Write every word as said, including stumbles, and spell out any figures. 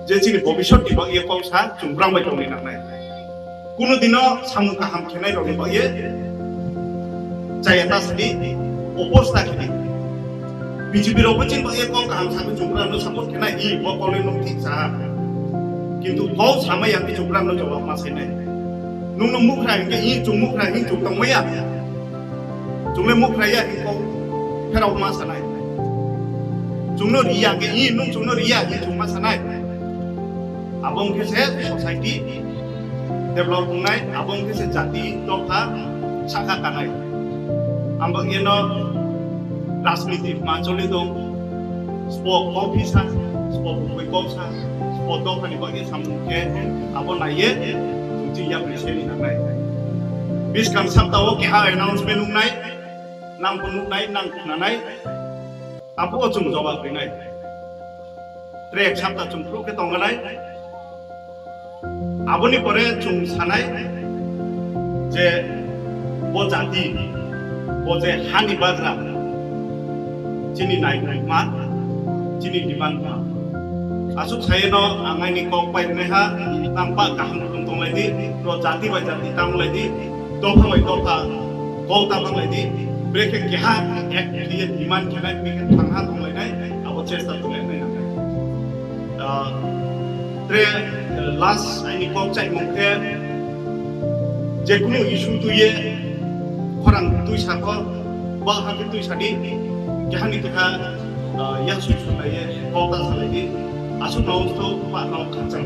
Je chini bobisot ni bagwi kok sa chwng brang bai tongwi nangnai. Kuno dino samung kaham khenai rokni bagwi chaya ta sidi, oppose ta khidi. B J P rok bo chini bagwi kok kaham sa chwng brang no support khenai, i bo koloi nung thik sa. Kintu kok sama yang chwng brang no jawab ma sainai. Nung no mukhra hingke i chwng mukhra hing chwng tongmaya. Chwngno mukhra ya hing kok pherok ma sanai. Chwngno ri ya hing, i nung chwngno ri ya hing chwng ma sanai. Abo wngkhe se society develop wngnai, abo wngkhe se jati dopha sakha kanai. Ang bo eno rajniti ma choli dong. Spo kok phisa, spo bukui kok sa, spo dophani bagwi samung khe abo naiye chwng chini yapri seli nangnai. Biskang sapta o keha announcement wngnai, nang bo nuknai, nang khnanai, abo o chwng jawab rinai. Trek sapta chwng phuru khe tongganai. Aboni pore chwng sanai je bo jati, bo je hani bagra, chini naikma, chini demand ma. Aswk sayeno ang aini kok pai rwnai ha, nang pa kaham rokom tong lai di, ro jati bai jati tang lai di, dopha bai dopha kok ta tang lai di, brekhe keha ek khe demand khenai, brekhe thangha tong lai nai, abo chesta tong lai nai. Ah, tre, eh, last aini kok chaimung khe, je kunu issue tuye khorang twi sakho, ba hakhe twi sadi, kehani keha, ah, ya sui sui laiye, kok ta salai di, aswk no sto pa no khakchang.